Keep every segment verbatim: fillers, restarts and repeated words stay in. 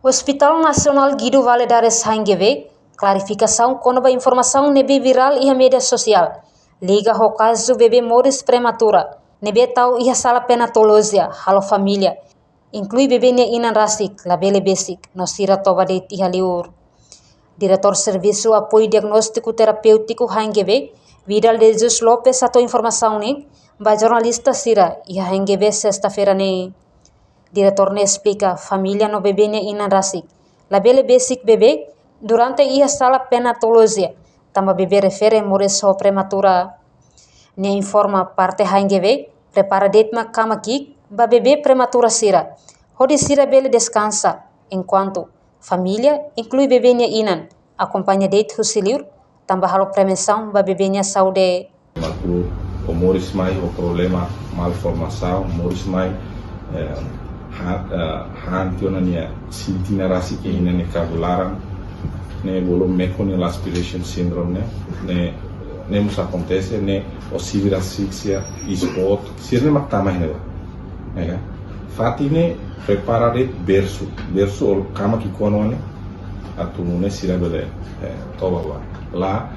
Hospital Nasionál Guido Valadares H N G V klarifikasaun kona-ba informasaun ne'ebé virál iha média sosiál liga ho kazu bebé moris prematura ne'ebé tau iha sala pernatolojia halo família, inklui bebé nia inan rasik, labele besik no sira toba de'it iha liur. Diretór Servisu Apoiu Diagnóstiku Terapéutiku H N G V, Vidal de Jesus Lopes hato'o informasaun ne'e ba jornalista sira iha H N G V sesta-feira ne'e. Diretór ne'e esplika, família no bebé nia inan rasik labele besik bebé durante iha sala pernatolojia, tanba bebé refere moris ho prematura. Nia informa parte H N G V prepara de'it mak kama ki'ik ba bebé prematura sira, hodi sira bele deskansa, enkuantu família, inklui bebé nia inan, akompaña de'it husi liur, tanba halo prevensaun ba bebé nia saúde. Prematura, o moris mai ho problema malformasaun, moris mai, eh, ha, eh, han tiha ona nia sili tinan rasik iha nia kabu laran, ne'e bolu mechanical aspiration syndrome ne'e, ne'e, ne'e mós akontese, ne'e o sibir asfiksia, ispot, sira-ne'e mak tama iha ne'ebá. Ne'e ka? Fatin ne'e prepara de'it bersu, bersu o kama ki'ik ona ne'e, atu nune'e sira bele, eh, toba ba. La,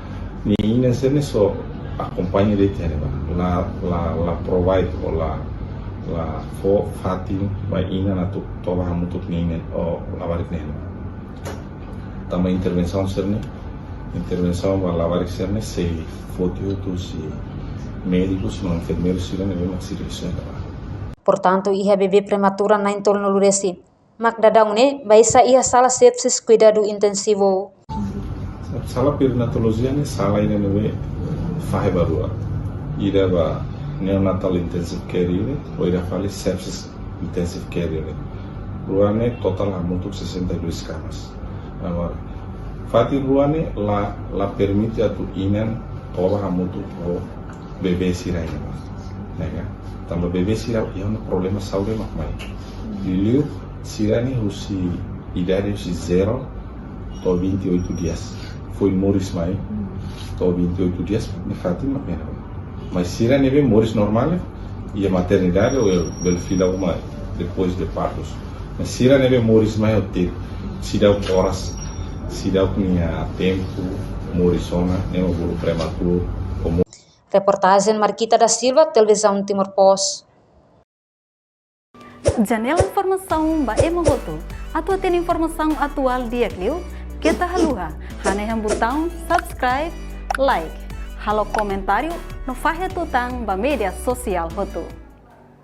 nia inan sira-ne'e só akompaña de'it iha ne'ebá. La, la, la provide o la, la fó fatin ba inan atu toba hamutuk nia inan o labarik ne'e. Tanba intervensaun sira-ne'e, intervensaun ba labarik sira-ne'e sei foti hotu husi médikus no enfermeiru sira ne'ebé mak servisu iha ne'ebá. Portantu, iha bebé prematura na'in-tolunulu resin mak daudaun ne'e baixa iha sala sepsis kuidadu intensivu. Sala perinatolojia ne'e sala ida ne'ebé fahe ba rua. Ida ba neonatal intensive care unit, o ida fali sepsis intensive care unit. Rua ne'e totál hamutuk sessenta e duas camas. Agora, fatin rua ne'e la, la permite atu inan toba hamutuk ho bebé sira iha ne'ebá. Ne'e ka? Tanba bebé sira iha ona problema saúde mak mai. Liuliu sira ne'e husi idade husi zero to'o vinte e oito dias. Foin moris mai to'o vinte e oito dias, ne'e fatin mak iha ne'ebá. Mas sira ne'ebé moris normál iha maternidade ou bele fila uma depois de partos. Mas sira ne'ebé moris mai hotu, seidauk oras, seidauk nia tempu moris ona, ne'e mak bolu prematura, ou Reportajen Marquita da Silva, Televizaun Timor Post. Janela informasaun ba ema hotu. Atu hatene informasaun atuál di'ak liu, keta haluha hanehan butaun subscribe, like, halo komentáriu no fahe tutan ba média sosiál hotu.